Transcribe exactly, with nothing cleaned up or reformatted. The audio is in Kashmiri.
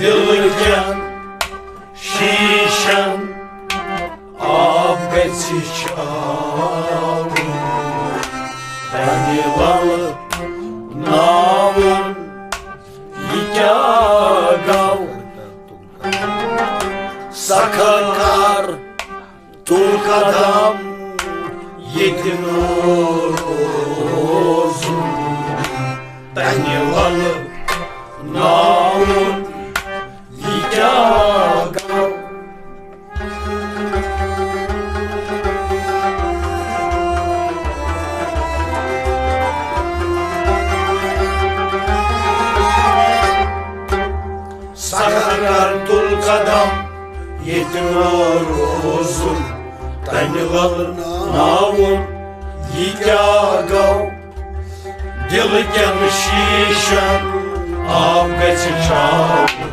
دِلہٕ کٮ۪ن شیٖشن آب گژھِ چھاوُن، تَمہِ لَلہٕ ناوُن، یہِ کیٛاہ گوٚو؟ سخر کر تُل قدم، ییٚتہِ نہٕ روزُن، تَمہِ لَلہٕ ناوُن، یہِ کیٛاہ گوٚو؟ سخر کر تُل قدم، ییٚتہِ نہٕ روزُن، تَمہِ لَلہٕ ناوُن، یہِ کیٛاہ گوٚو؟ دِلہٕ کٮ۪ن شیٖشن آب گژھِ چھاوُن،